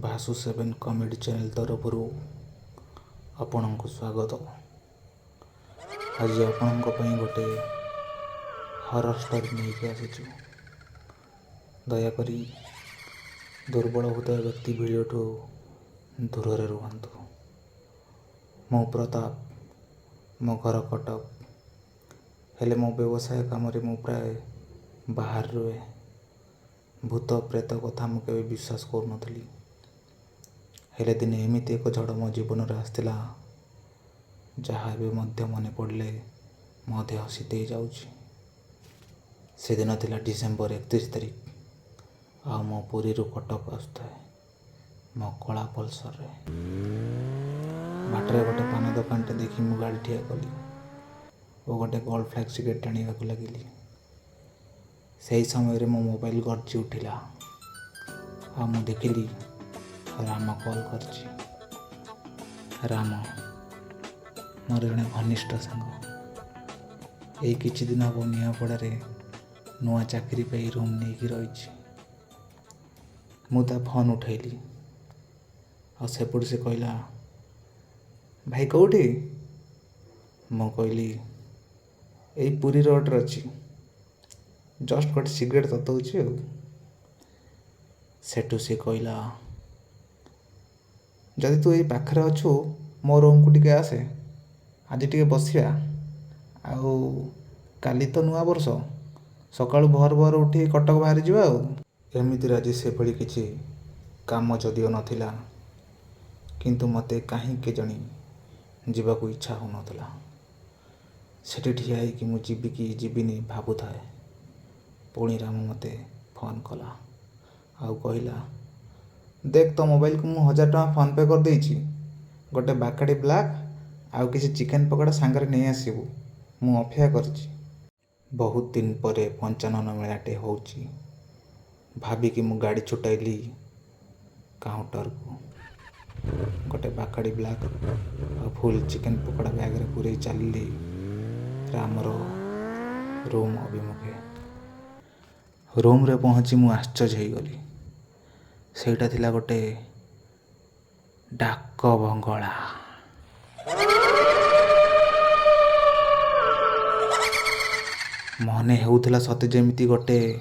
ଭାସୁ seven comedy channel ତରଫରୁ ଆପଣଙ୍କୁ ସ୍ୱାଗତ। ଆଜି ଆପଣଙ୍କ ପାଇଁ ଗୋଟେ ହରର୍ ଷ୍ଟୋରି ନେଇକି ଆସିଛୁ। ଦୟାକରି ଦୁର୍ବଳ ହୃଦୟ ବ୍ୟକ୍ତି ଭିଡ଼ିଓଠୁ ଦୂରରେ ରୁହନ୍ତୁ। ମୁଁ ପ୍ରତାପ, ମୋ ଘର କଟକ। ହେଲେ ମୋ ବ୍ୟବସାୟ କାମରେ ମୁଁ ପ୍ରାୟ ବାହାରେ ରୁହେ। ଭୂତ ପ୍ରେତ କଥା ମୁଁ କେବେ ବିଶ୍ୱାସ କରୁନଥିଲି। ହେଲେ ଦିନେ ଏମିତି ଏକ ଝଡ଼ ମୋ ଜୀବନରେ ଆସିଥିଲା, ଯାହା ଏବେ ମଧ୍ୟ ମନେ ପଡ଼ିଲେ ମୋ ଦେହ ଶୀତେଇ ଯାଉଛି। ସେଦିନ ଥିଲା ଡିସେମ୍ବର 31 ତାରିଖ ଆଉ ମୁଁ ପୁରୀରୁ କଟକ ଆସୁଥାଏ ମୋ କଳା ପଲସରରେ। ବାଟରେ ଗୋଟେ ପାନ ଦୋକାନଟେ ଦେଖି ମୁଁ ଗାଡ଼ି ଠିଆ କଲି ଓ ଗୋଟେ ଗୋଲ୍ଡ ଫ୍ଲେକ୍ ସିଗାରେଟ୍ ଟାଣିବାକୁ ଲାଗିଲି। ସେହି ସମୟରେ ମୋ ମୋବାଇଲ ଗର୍ଜି ଉଠିଲା ଆଉ ମୁଁ ଦେଖିଲି ରାମ କଲ୍ କରିଛି। ରାମ ମୋର ଜଣେ ଘନିଷ୍ଠ ସାଙ୍ଗ। ଏଇ କିଛି ଦିନ ହେବ ନିମାପଡ଼ାରେ ନୂଆ ଚାକିରି ପାଇ ରୁମ୍ ନେଇକି ରହିଛି। ମୁଁ ତା ଫୋନ୍ ଉଠେଇଲି ଆଉ ସେପଟୁ ସେ କହିଲା, "ଭାଇ, କେଉଁଠି?" ମୁଁ କହିଲି, "ଏଇ ପୁରୀ ରୋଡ଼ରେ ଅଛି, ଜଷ୍ଟ ଗୋଟେ ସିଗାରେଟ୍ ତତଉଛି।" ଆଉ ସେଠୁ ସେ କହିଲା, "ଯଦି ତୁ ଏଇ ପାଖରେ ଅଛୁ, ମୋ ରୁମ୍କୁ ଟିକେ ଆସେ, ଆଜି ଟିକେ ବସିବା। ଆଉ କାଲି ତ ନୂଆ ବର୍ଷ, ସକାଳୁ ଭୋର ଭୋର ଉଠି କଟକ ବାହାରି ଯିବା।" ଆଉ ଏମିତିରେ ଆଜି ସେଭଳି କିଛି କାମ ଯଦିଓ ନଥିଲା, କିନ୍ତୁ ମୋତେ କାହିଁ କେଜାଣି ଯିବାକୁ ଇଚ୍ଛା ହେଉନଥିଲା। ସେଠି ଠିଆ ହେଇକି ମୁଁ ଯିବି କି ଯିବିନି ଭାବୁଥାଏ, ପୁଣି ରାମ ମୋତେ ଫୋନ୍ କଲା ଆଉ କହିଲା, "ଦେଖ, ତୋ ମୋବାଇଲକୁ ମୁଁ 1000 ଟଙ୍କା ଫୋନ୍ପେ କରିଦେଇଛି। ଗୋଟେ ବାକାଡ଼ି ବ୍ଲାକ୍ ଆଉ କିଛି ଚିକେନ୍ ପକୋଡ଼ା ସାଙ୍ଗରେ ନେଇ ଆସିବୁ। ମୁଁ ଅପେକ୍ଷା କରିଛି।" ବହୁତ ଦିନ ପରେ ପଞ୍ଚାନନ ମେଳାଟେ ହେଉଛି ଭାବିକି ମୁଁ ଗାଡ଼ି ଛୁଟାଇଲି କାଉଣ୍ଟରକୁ। ଗୋଟେ ବାକାଡ଼ି ବ୍ଲାକ୍ ଆଉ ଫୁଲ୍ ଚିକେନ୍ ପକୋଡ଼ା ବ୍ୟାଗରେ ପୂରେଇ ଚାଲିଲି ରାମର ରୁମ୍ ଅଭିମୁଖେ। ରୁମ୍ରେ ପହଞ୍ଚି ମୁଁ ଆଶ୍ଚର୍ଯ୍ୟ ହେଇଗଲି। ସେଇଟା ଥିଲା ଗୋଟେ ଡାକ ବଙ୍ଗଳା। ମନେ ହେଉଥିଲା ସତେ ଯେମିତି ଗୋଟେ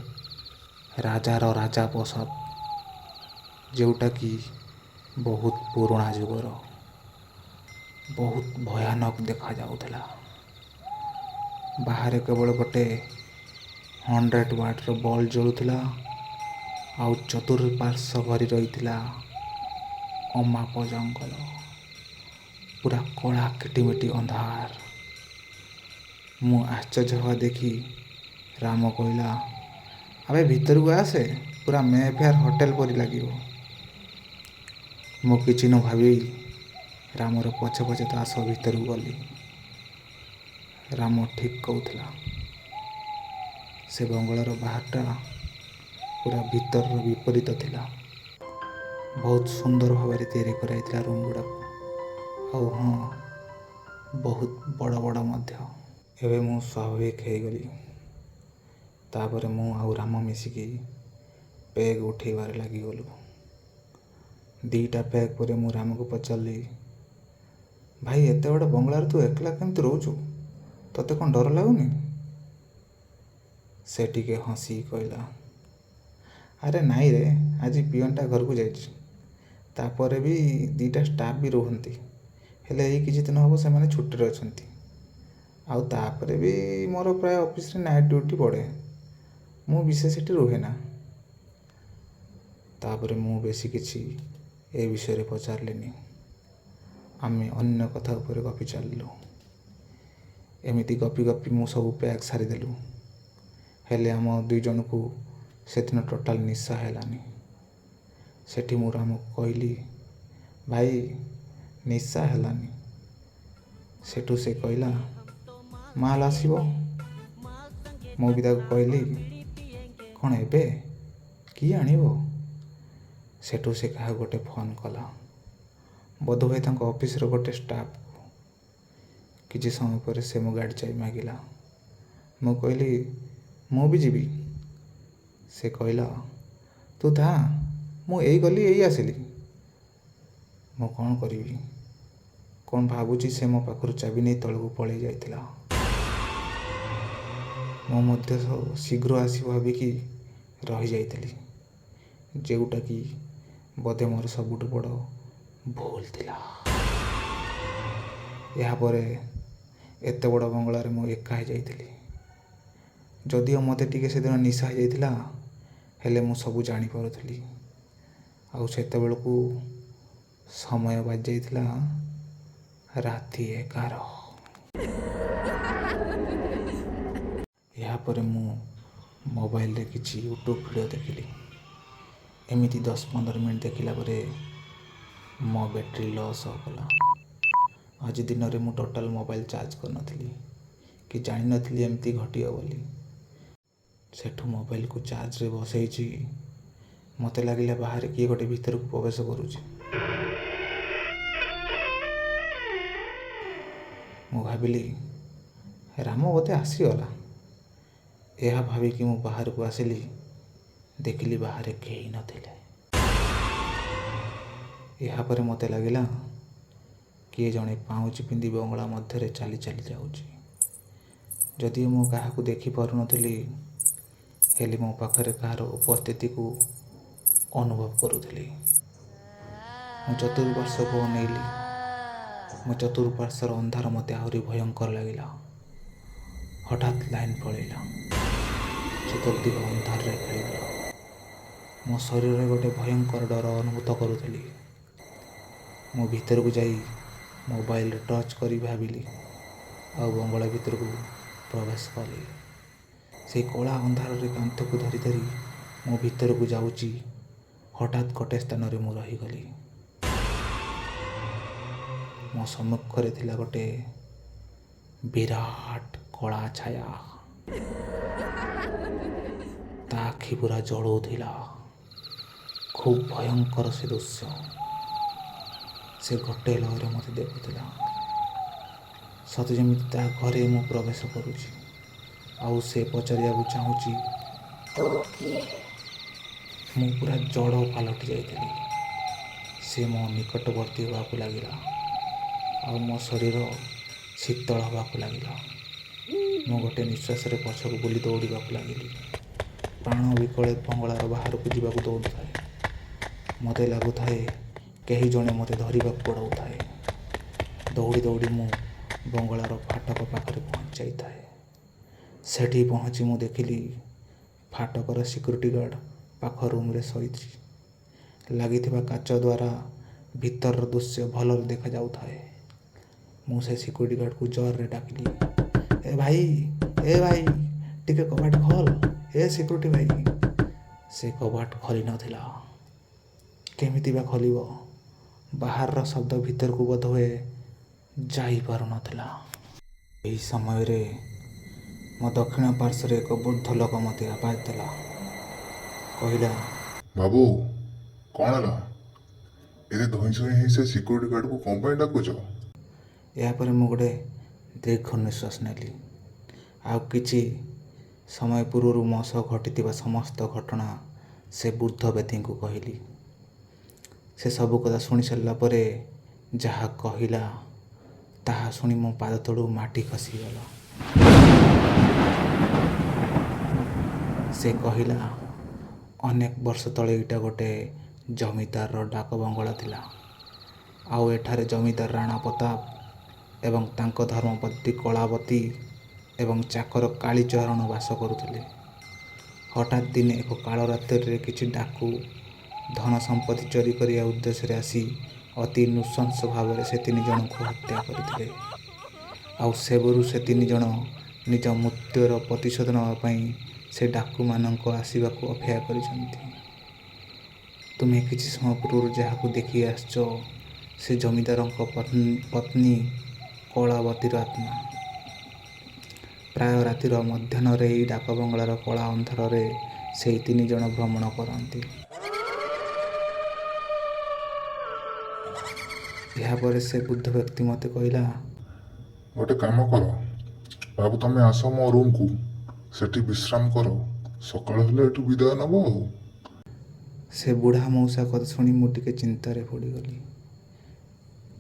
ରାଜାର ରାଜା ପ୍ରାସାଦ, ଯେଉଁଟାକି ବହୁତ ପୁରୁଣା ଯୁଗର। ବହୁତ ଭୟାନକ ଦେଖାଯାଉଥିଲା। ବାହାରେ କେବଳ ଗୋଟେ 100 ୱାଟ୍ର ବଲ୍ବ ଜଳୁଥିଲା ଆଉ ଚତୁଃପାର୍ଶ୍ୱ ଭରି ରହିଥିଲା ଅମାପ ଜଙ୍ଗଲ, ପୁରା କଳା କିଟିମିଟି ଅନ୍ଧାର। ମୁଁ ଆଶ୍ଚର୍ଯ୍ୟ ହେବା ଦେଖି ରାମ କହିଲା, "ଆବେ, ଭିତରକୁ ଆସେ, ପୁରା ମେଫେୟାର ହୋଟେଲ ପରି ଲାଗିବ।" ମୁଁ କିଛି ନ ଭାବି ରାମର ପଛେ ପଛେ ତା ସହ ଭିତରକୁ ଗଲି। ରାମ ଠିକ୍ କହୁଥିଲା। ସେ ବଙ୍ଗଳାର ବାହାରଟା ପୁରା ଭିତରର ବିପରୀତ ଥିଲା। ବହୁତ ସୁନ୍ଦର ଭାବରେ ତିଆରି କରାଯାଇଥିଲା ରୁମ୍ ଗୁଡ଼ାକ ଆଉ ହଁ, ବହୁତ ବଡ଼ ବଡ଼ ମଧ୍ୟ। ଏବେ ମୁଁ ସ୍ୱାଭାବିକ ହେଇଗଲି। ତାପରେ ମୁଁ ଆଉ ରାମ ମିଶିକି ପେଗ୍ ଉଠେଇବାରେ ଲାଗିଗଲୁ। 2ଟା ପେଗ୍ ପରେ ମୁଁ ରାମକୁ ପଚାରିଲି, "ଭାଇ, ଏତେ ବଡ଼ ବଙ୍ଗଳାରେ ତୁ ଏକଲା କେମିତି ରହୁଛୁ? ତୋତେ କ'ଣ ଡର ଲାଗୁନି?" ସେ ଟିକେ ହସିକି କହିଲା, "ଆରେ ନାଇଁ ରେ, ଆଜି ପିଅନଟା ଘରକୁ ଯାଇଛି। ତାପରେ ବି 2ଟା ଷ୍ଟାଫ୍ ବି ରୁହନ୍ତି, ହେଲେ ଏଇ କିଛି ଦିନ ହେବ ସେମାନେ ଛୁଟିରେ ଅଛନ୍ତି। ଆଉ ତାପରେ ବି ମୋର ପ୍ରାୟ ଅଫିସରେ ନାଇଟ୍ ଡ୍ୟୁଟି ପଡ଼େ, ମୁଁ ବିଶେଷ ସେଠି ରୁହେ ନା।" ତାପରେ ମୁଁ ବେଶୀ କିଛି ଏ ବିଷୟରେ ପଚାରିଲିନି। ଆମେ ଅନ୍ୟ କଥା ଉପରେ ଗପି ଚାଲିଲୁ। ଏମିତି ଗପି ଗପି ମୁଁ ସବୁ ପେଗ୍ ସାରିଦେଲୁ। ହେଲେ ଆମ ଦୁଇ ଜଣକୁ ସେଦିନ ଟୋଟାଲ୍ ନିଶା ହେଲାନି। ସେଠି ମୁଁ ରାମକୁ କହିଲି, "ଭାଇ, ନିଶା ହେଲାନି।" ସେଠୁ ସେ କହିଲା, "ମାଲ ଆସିବ।" ମୁଁ ବି ତାକୁ କହିଲି, "କ'ଣ ଏବେ? କିଏ ଆଣିବ?" ସେଠୁ ସେ କାହାକୁ ଗୋଟେ ଫୋନ୍ କଲା, ବୋଧହୁଏ ତାଙ୍କ ଅଫିସର ଗୋଟେ ଷ୍ଟାଫ୍କୁ। କିଛି ସମୟ ପରେ ସେ ମୋ ଗାଡ଼ି ଚାବି ମାଗିଲା। ମୁଁ କହିଲି, "ମୁଁ ବି ଯିବି।" ସେ କହିଲା, "ତୁ ଥା, ମୁଁ ଏଇ ଗଲି, ଏଇ ଆସିଲି।" ମୁଁ କ'ଣ କରିବି, କ'ଣ ଭାବୁଛି, ସେ ମୋ ପାଖରୁ ଚାବି ନେଇ ତଳକୁ ପଳେଇ ଯାଇଥିଲା। ମୁଁ ମଧ୍ୟ ଶୀଘ୍ର ଆସିବ ଭାବିକି ରହିଯାଇଥିଲି, ଯେଉଁଟାକି ବୋଧେ ମୋର ସବୁଠୁ ବଡ଼ ଭୁଲ ଥିଲା। ଏହାପରେ ଏତେ ବଡ଼ ବଙ୍ଗଳାରେ ମୁଁ ଏକା ହେଇଯାଇଥିଲି। ଯଦିଓ ମୋତେ ଟିକେ ସେଦିନ ନିଶା ହେଇଯାଇଥିଲା, ହେଲେ ମୁଁ ସବୁ ଜାଣିପାରୁଥିଲି। ଆଉ ସେତେବେଳକୁ ସମୟ ବାଜିଯାଇଥିଲା ରାତି 11। ଏହାପରେ ମୁଁ ମୋବାଇଲରେ କିଛି ୟୁଟ୍ୟୁବ୍ ଭିଡ଼ିଓ ଦେଖିଲି। ଏମିତି 10-15 ମିନିଟ୍ ଦେଖିଲା ପରେ ମୋ ବ୍ୟାଟେରୀ ଲସ୍ ହେଇଗଲା। ଆଜି ଦିନରେ ମୁଁ ଟୋଟାଲ୍ ମୋବାଇଲ ଚାର୍ଜ କରିନଥିଲି କି ଜାଣିନଥିଲି ଏମିତି ଘଟିବ ବୋଲି। ସେଠୁ ମୋବାଇଲକୁ ଚାର୍ଜରେ ବସେଇଛି, ମୋତେ ଲାଗିଲା ବାହାରେ କିଏ ଗୋଟେ ଭିତରକୁ ପ୍ରବେଶ କରୁଛି। ମୁଁ ଭାବିଲି ରାମ ବୋଧେ ଆସିଗଲା। ଏହା ଭାବିକି ମୁଁ ବାହାରକୁ ଆସିଲି। ଦେଖିଲି ବାହାରେ କେହି ନଥିଲେ। ଏହାପରେ ମୋତେ ଲାଗିଲା କିଏ ଜଣେ ପାଉଁଜି ପିନ୍ଧି ବଙ୍ଗଳା ମଧ୍ୟରେ ଚାଲି ଚାଲି ଯାଉଛି। ଯଦିଓ ମୁଁ କାହାକୁ ଦେଖିପାରୁନଥିଲି, ହେଲେ ମୋ ପାଖରେ କାହାର ଉପସ୍ଥିତିକୁ ଅନୁଭବ କରୁଥିଲି। ମୁଁ ଚତୁଃପାର୍ଶ୍ୱକୁ ଅନେଇଲି। ମୋ ଚତୁଃପାର୍ଶ୍ୱର ଅନ୍ଧାର ମୋତେ ଆହୁରି ଭୟଙ୍କର ଲାଗିଲା। ହଠାତ୍ ଲାଇନ୍ ପଳେଇଲା। ଚତୁର୍ଦିଗ ଅନ୍ଧାରରେ ଖେଳିଗଲା। ମୋ ଶରୀରରେ ଗୋଟେ ଭୟଙ୍କର ଡର ଅନୁଭୂତ କରୁଥିଲି। ମୁଁ ଭିତରକୁ ଯାଇ ମୋବାଇଲରେ ଟର୍ଚ୍ଚ କରି ଭାବିଲି ଆଉ ବଙ୍ଗଳା ଭିତରକୁ ପ୍ରବେଶ କଲି। ସେଇ କଳା ଅନ୍ଧାରରେ କାନ୍ଥକୁ ଧରି ଧରି ମୁଁ ଭିତରକୁ ଯାଉଛି, ହଠାତ୍ ଗୋଟେ ସ୍ଥାନରେ ମୁଁ ରହିଗଲି। ମୋ ସମ୍ମୁଖରେ ଥିଲା ଗୋଟେ ବିରାଟ କଳା ଛାୟା। ତା ଆଖି ପୁରା ଜଳୁଥିଲା। ଖୁବ୍ ଭୟଙ୍କର ସେ ଦୃଶ୍ୟ। ସେ ଗୋଟେ ଲୟରେ ମୋତେ ଦେଖୁଥିଲା, ସତେ ଯେମିତି ତା ଘରେ ମୁଁ ପ୍ରବେଶ କରୁଛି ଆଉ ସେ ପଚାରିବାକୁ ଚାହୁଁଛି। ମୁଁ ପୁରା ଜଡ଼ ପାଲଟି ଯାଇଥିଲି। ସେ ମୋ ନିକଟବର୍ତ୍ତୀ ହେବାକୁ ଲାଗିଲା ଆଉ ମୋ ଶରୀର ଶୀତଳ ହେବାକୁ ଲାଗିଲା। ମୁଁ ଗୋଟେ ନିଶ୍ୱାସରେ ପଛକୁ ବୁଲି ଦୌଡ଼ିବାକୁ ଲାଗିଲି। ପ୍ରାଣ ବିକଳେ ବଙ୍ଗଳାର ବାହାରକୁ ଯିବାକୁ ଦୌଡ଼ୁଥାଏ। ମୋତେ ଲାଗୁଥାଏ କେହି ଜଣେ ମୋତେ ଧରିବାକୁ ଗୋଡ଼ାଉଥାଏ। ଦୌଡ଼ି ଦୌଡ଼ି ମୁଁ ବଙ୍ଗଳାର ଫାଟକ ପାଖରେ ପହଞ୍ଚାଇଥାଏ। ସେଠି ପହଞ୍ଚି ମୁଁ ଦେଖିଲି ଫାଟକର ସିକ୍ୟୁରିଟି ଗାର୍ଡ଼ ପାଖ ରୁମ୍ରେ ଶୋଇଛି। ଲାଗିଥିବା କାଚ ଦ୍ୱାରା ଭିତରର ଦୃଶ୍ୟ ଭଲରେ ଦେଖାଯାଉଥାଏ। ମୁଁ ସେ ସିକ୍ୟୁରିଟି ଗାର୍ଡ଼କୁ ଜୋରରେ ଡାକିଲି, "ଏ ଭାଇ, ଏ ଭାଇ, ଟିକେ କବାଟ ଖୋଲ, ଏ ସିକ୍ୟୁରିଟି ଭାଇ।" ସେ କବାଟ ଖୋଲି ନଥିଲା। କେମିତି ବା ଖୋଲିବ? ବାହାରର ଶବ୍ଦ ଭିତରକୁ ବୋଧହୁଏ ଯାଇପାରୁନଥିଲା। ଏହି ସମୟରେ ମୋ ଦକ୍ଷିଣ ପାର୍ଶ୍ୱରେ ଏକ ବୃଦ୍ଧ ଲୋକ ମୋତେ ଆବାଜ ଦେଲା। କହିଲା, ବାବୁ, କ'ଣ ହେଲା? ଏତେ ଧଇଁ ସଇଁ ହେଇ ସେ ସିକ୍ୟୁରିଟି ଗାର୍ଡ଼କୁ କ'ଣ ପାଇଁ ଡାକୁଛ? ଏହାପରେ ମୁଁ ଗୋଟେ ଦୀର୍ଘ ନିଶ୍ୱାସ ନେଲି ଆଉ କିଛି ସମୟ ପୂର୍ବରୁ ମୋ ସହ ଘଟିଥିବା ସମସ୍ତ ଘଟଣା ସେ ବୃଦ୍ଧ ବ୍ୟକ୍ତିଙ୍କୁ କହିଲି। ସେ ସବୁ କଥା ଶୁଣି ସାରିଲା ପରେ ଯାହା କହିଲା, ତାହା ଶୁଣି ମୋ ପାଦ ତଳୁ ମାଟି ଖସିଗଲା। ସେ କହିଲା, ଅନେକ ବର୍ଷ ତଳେ ଏଇଟା ଗୋଟେ ଜମିଦାରର ଡାକ ବଙ୍ଗଳା ଥିଲା ଆଉ ଏଠାରେ ଜମିଦାର ରାଣା ପ୍ରତାପ ଏବଂ ତାଙ୍କ ଧର୍ମପତ୍ନୀ କଳାବତୀ ଏବଂ ଚାକର କାଳୀଚରଣ ବାସ କରୁଥିଲେ। ହଠାତ୍ ଦିନେ ଏକ କାଳ ରାତ୍ରିରେ କିଛି ଡାକୁ ଧନ ସମ୍ପତ୍ତି ଚୋରି କରିବା ଉଦ୍ଦେଶ୍ୟରେ ଆସି ଅତି ନୃଶଂସ ଭାବରେ ସେ ତିନି ଜଣଙ୍କୁ ହତ୍ୟା କରିଥିଲେ। ଆଉ ସେବେରୁ ସେ ତିନି ଜଣ ନିଜ ମୃତ୍ୟୁର ପ୍ରତିଶୋଧ ନେବା ପାଇଁ ସେ ଡାକୁମାନଙ୍କ ଆସିବାକୁ ଅପେକ୍ଷା କରିଛନ୍ତି। ତୁମେ କିଛି ସମୟ ପୂର୍ବରୁ ଯାହାକୁ ଦେଖି ଆସିଛ, ସେ ଜମିଦାରଙ୍କ ପତ୍ନୀ କଳାବତୀର ଆତ୍ମା। ପ୍ରାୟ ରାତିର ମଧ୍ୟାହ୍ନରେ ଏହି ଡାକ ବଙ୍ଗଳାର କଳା ଅନ୍ଧାରରେ ସେଇ ତିନି ଜଣ ଭ୍ରମଣ କରନ୍ତି। ଏହାପରେ ସେ ବୃଦ୍ଧ ବ୍ୟକ୍ତି ମୋତେ କହିଲା, ଗୋଟେ କାମ କର ବାବୁ, ତମେ ଆସ ମୋ ରୁମ୍କୁ, ସେଠି ବିଶ୍ରାମ କର। ସକାଳ ହେଲେ ଏଠୁ ବିଦାୟ ନେବ ଆଉ। ସେ ବୁଢ଼ା ମଉସା କଥା ଶୁଣି ମୁଁ ଟିକେ ଚିନ୍ତାରେ ପଡ଼ିଗଲି।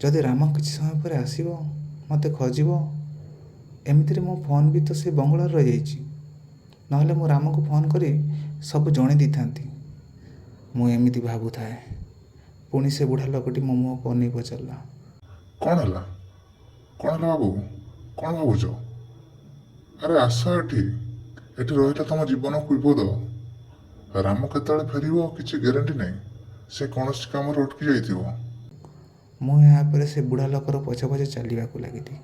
ଯଦି ରାମ କିଛି ସମୟ ପରେ ଆସିବ, ମୋତେ ଖୋଜିବ। ଏମିତିରେ ମୋ ଫୋନ୍ ବି ତ ସେ ବଙ୍ଗଳାରେ ରହିଯାଇଛି, ନହେଲେ ମୁଁ ରାମକୁ ଫୋନ୍ କରି ସବୁ ଜଣେଇ ଦେଇଥାନ୍ତି। ମୁଁ ଏମିତି ଭାବୁଥାଏ, ପୁଣି ସେ ବୁଢ଼ା ଲୋକଟି ମୋ ମୁହଁକୁ ଅନେଇ ପଚାରିଲା, କ'ଣ ହେଲା? କ'ଣ ହେଲା ବାବୁ? କ'ଣ ଭାବୁଛ? ଆରେ ଆସ ଏଠି, ଏଠି ରହିଲେ ତମ ଜୀବନକୁ ବିପଦ। ରାମ କେତେବେଳେ ଫେରିବ କିଛି ଗ୍ୟାରେଣ୍ଟି ନାହିଁ, ସେ କୌଣସି କାମରେ ଅଟକି ଯାଇଥିବ। ମୁଁ ଏହାପରେ ସେ ବୁଢ଼ା ଲୋକର ପଛେ ପଛେ ଚାଲିବାକୁ ଲାଗିଲି।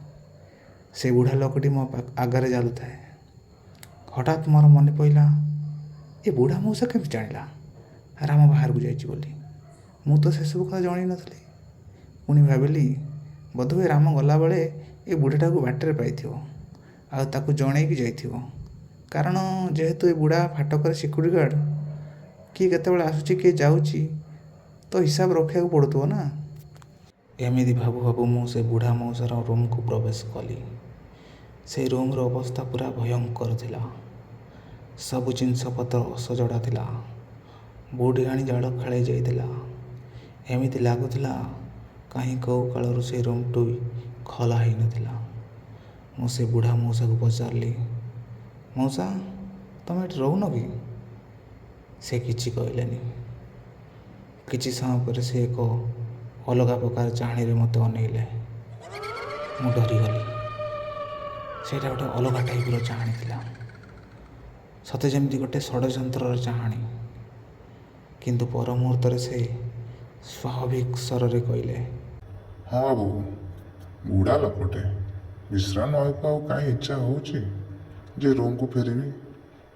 ସେ ବୁଢ଼ା ଲୋକଟି ମୋ ଆଗରେ ଚାଲୁଥାଏ। ହଠାତ୍ ମୋର ମନେ ପଡ଼ିଲା, ଏ ବୁଢ଼ା ମଉସା କେମିତି ଜାଣିଲା ରାମ ବାହାରକୁ ଯାଇଛି ବୋଲି? ମୁଁ ତ ସେସବୁ କଥା ଜଣେଇ ନଥିଲି। ପୁଣି ଭାବିଲି, ବୋଧହୁଏ ରାମ ଗଲାବେଳେ ଏ ବୁଢ଼ାଟାକୁ ବାଟରେ ପାଇଥିବ ଆଉ ତାକୁ ଜଣେଇକି ଯାଇଥିବ। କାରଣ ଯେହେତୁ ଏ ବୁଢ଼ା ଫାଟକରେ ସିକ୍ୟୁରିଟି ଗାର୍ଡ଼, କିଏ କେତେବେଳେ ଆସୁଛି କିଏ ଯାଉଛି ତ ହିସାବ ରଖିବାକୁ ପଡ଼ୁଥିବ ନା। ଏମିତି ଭାବୁ ଭାବୁ ମୁଁ ସେ ବୁଢ଼ା ମଉସାର ରୁମ୍କୁ ପ୍ରବେଶ କଲି। ସେ ରୁମ୍ର ଅବସ୍ଥା ପୁରା ଭୟଙ୍କର ଥିଲା। ସବୁ ଜିନିଷପତ୍ର ଅସଜଡ଼ା ଥିଲା, ବୁଢ଼ିଆଣୀ ଜାଳ ଖେଳାଇ ଯାଇଥିଲା। ଏମିତି ଲାଗୁଥିଲା କାହିଁ କେଉଁ କାଳରୁ ସେ ରୁମ୍ଟି ଖୋଲା ହେଇନଥିଲା। ମୁଁ ସେ ବୁଢ଼ା ମଉସାକୁ ପଚାରିଲି, ମଉସା, ତମେ ଏଠି ରହୁନ କି? ସେ କିଛି କହିଲେନି। କିଛି ସମୟ ପରେ ସେ ଏକ ଅଲଗା ପ୍ରକାର ଚାହାଣୀରେ ମୋତେ ଅନେଇଲେ। ମୁଁ ଡରିଗଲି। ସେଇଟା ଗୋଟେ ଅଲଗା ଟାଇପ୍ର ଚାହାଣୀ ଥିଲା, ସତେ ଯେମିତି ଗୋଟେ ଷଡ଼ଯନ୍ତ୍ରର ଚାହାଣୀ। କିନ୍ତୁ ପର ମୁହୂର୍ତ୍ତରେ ସେ ସ୍ୱାଭାବିକ ସ୍ୱରରେ କହିଲେ, ହଁ ବାବୁ, ବୁଢ଼ା ଲୋକଟେ, ବିଶ୍ରାମ ନେବାକୁ ଆଉ କାହିଁ ଇଚ୍ଛା ହେଉଛି ଯେ ରୁମ୍କୁ ଫେରିବି।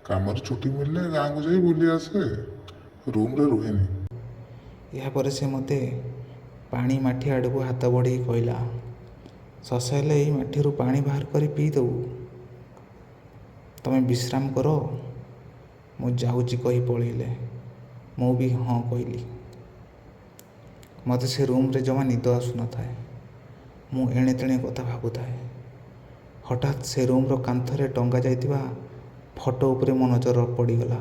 କାମରେ ଛୁଟି ମିଳିଲେ ଗାଁକୁ ଯାଇ ବୁଲି ଆସେ, ରୁମ୍ରେ ରୁହେନି। ଏହାପରେ ସେ ମୋତେ ପାଣି ମାଠି ଆଡ଼କୁ ହାତ ବଢ଼େଇ କହିଲା, ଶୋଷ ହେଲେ ଏଇ ମାଠିରୁ ପାଣି ବାହାର କରି ପିଇଦେବୁ। ତମେ ବିଶ୍ରାମ କର, ମୁଁ ଯାଉଛି କହି ପଳେଇଲେ। ମୁଁ ବି ହଁ କହିଲି। ମୋତେ ସେ ରୁମ୍ରେ ଜମା ନିଦ ଆସୁନଥାଏ। ମୁଁ ଏଣେ ତେଣେ କଥା ଭାବୁଥାଏ। ହଠାତ୍ ସେ ରୁମ୍ର କାନ୍ଥରେ ଟଙ୍ଗା ଯାଇଥିବା ଫଟୋ ଉପରେ ମୋ ନଜର ପଡ଼ିଗଲା।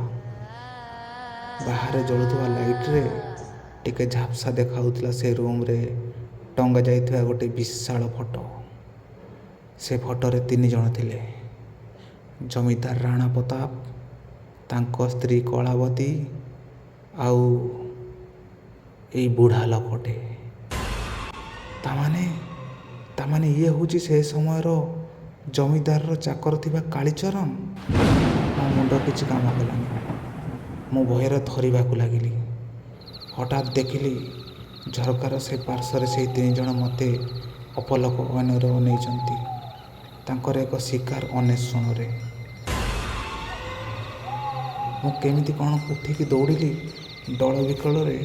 ବାହାରେ ଜଳୁଥିବା ଲାଇଟ୍ରେ ଟିକେ ଝାପ୍ସା ଦେଖାଉଥିଲା ସେ ରୁମ୍ରେ ଟଙ୍ଗା ଯାଇଥିବା ଗୋଟେ ବିଶାଳ ଫଟୋ। ସେ ଫଟୋରେ 3 ଜଣ ଥିଲେ, ଜମିଦାର ରାଣା ପ୍ରତାପ, ତାଙ୍କ ସ୍ତ୍ରୀ କଳାବତୀ ଆଉ ଏଇ ବୁଢ଼ା ଲୋକଟେ। ତାମାନେ ଇଏ ହେଉଛି ସେ ସମୟର ଜମିଦାରର ଚାକର ଥିବା କାଳିଚରଣ। ମୋ ମୁଣ୍ଡ କିଛି କାମ କଲାନି। ମୁଁ ଭୟରେ ଥରିବାକୁ ଲାଗିଲି। ହଠାତ୍ ଦେଖିଲି ଝରକାର ସେ ପାର୍ଶ୍ୱରେ ସେଇ 3 ଜଣ ମୋତେ ଅପଲକ ଅୟନରେ ଅନେଇଛନ୍ତି, ତାଙ୍କର ଏକ ଶିକାର ଅନ୍ୱେଷଣରେ। ମୁଁ କେମିତି କ'ଣ ଉଠିକି ଦୌଡ଼ିଲି। ଡଳ ବିକଳରେ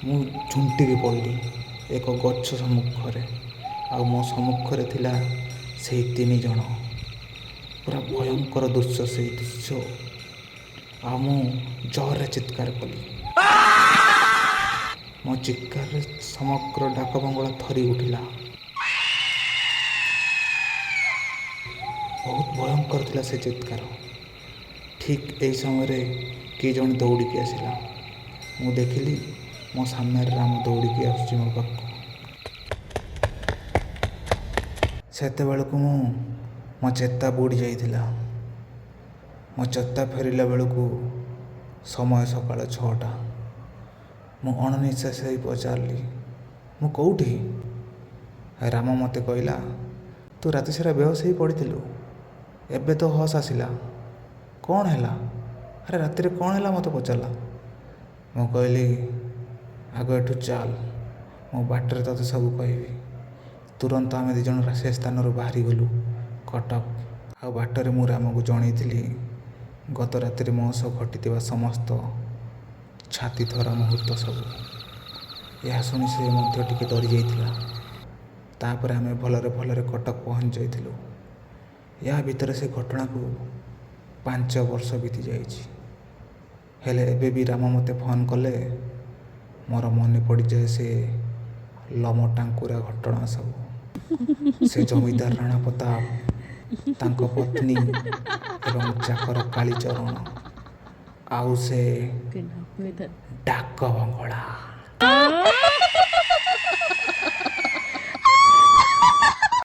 ମୁଁ ଝୁଣ୍ଟିକି ପଡ଼ିଲି ଏକ ଗଛ ସମ୍ମୁଖରେ, ଆଉ ମୋ ସମ୍ମୁଖରେ ଥିଲା ସେଇ 3 ଜଣ। ପୁରା ଭୟଙ୍କର ଦୃଶ୍ୟ ସେଇ ଦୃଶ୍ୟ। ଆଉ ମୁଁ ଜୋରରେ ଚିତ୍କାର କଲି। ମୋ ଚିତ୍କାରରେ ସମଗ୍ର ଡାକ ବଙ୍ଗଳା ଥରି ଉଠିଲା। ବହୁତ ଭୟଙ୍କର ଥିଲା ସେ ଚିତ୍କାର। ଠିକ୍ ଏହି ସମୟରେ କିଏ ଜଣେ ଦୌଡ଼ିକି ଆସିଲା। ମୁଁ ଦେଖିଲି ମୋ ସାମ୍ନାରେ ରାମ ଦୌଡ଼ିକି ଆସୁଛି ମୋ ପାଖକୁ। ସେତେବେଳକୁ ମୁଁ ମୋ ଚେତା ବୁଡ଼ି ଯାଇଥିଲା। ମୋ ଚେତା ଫେରିଲା ବେଳକୁ ସମୟ ସକାଳ 6ଟା। ମୁଁ ଅଣନିଶ୍ୱାସୀ ହୋଇ ପଚାରିଲି, ମୁଁ କେଉଁଠି? ରାମ ମୋତେ କହିଲା, ତୁ ରାତି ସାରା ବେହୋସ ହେଇ ପଡ଼ିଥିଲୁ, ଏବେ ତ ହୋସ୍ ଆସିଲା, କ'ଣ ହେଲା? ଆରେ ରାତିରେ କ'ଣ ହେଲା ମୋତେ ପଚାରିଲା। ମୁଁ କହିଲି, ଆଗ ଏଠୁ ଚାଲ, ମୁଁ ବାଟରେ ତୋତେ ସବୁ କହିବି। ତୁରନ୍ତ ଆମେ 2 ଜଣ ସେ ସ୍ଥାନରୁ ବାହାରିଗଲୁ କଟକ। ଆଉ ବାଟରେ ମୁଁ ରାମକୁ ଜଣେଇଥିଲି ଗତ ରାତିରେ ମୋ ସହ ଘଟିଥିବା ସମସ୍ତ ଛାତି ଥରା ମୁହୂର୍ତ୍ତ ସବୁ। ଏହା ଶୁଣି ସେ ମଧ୍ୟ ଟିକେ ଡରି ଯାଇଥିଲା। ତାପରେ ଆମେ ଭଲରେ ଭଲରେ କଟକ ପହଞ୍ଚି ଯାଇଥିଲୁ। ଏହା ଭିତରେ ସେ ଘଟଣାକୁ 5 ବର୍ଷ ବିତି ଯାଇଛି। ହେଲେ ଏବେ ବି ରାମ ମୋତେ ଫୋନ୍ କଲେ ମୋର ମନେ ପଡ଼ିଯାଏ ସେ ଲମଟାଙ୍କୁରା ଘଟଣା ସବୁ। ସେ ଜମିଦାର ରାଣା ପ୍ରତାପ, ତାଙ୍କ ପତ୍ନୀ ଏବଂ ଚାକର କାଳିଚରଣ, ଆଉ ସେ ଡାକ ବଙ୍ଗଳା।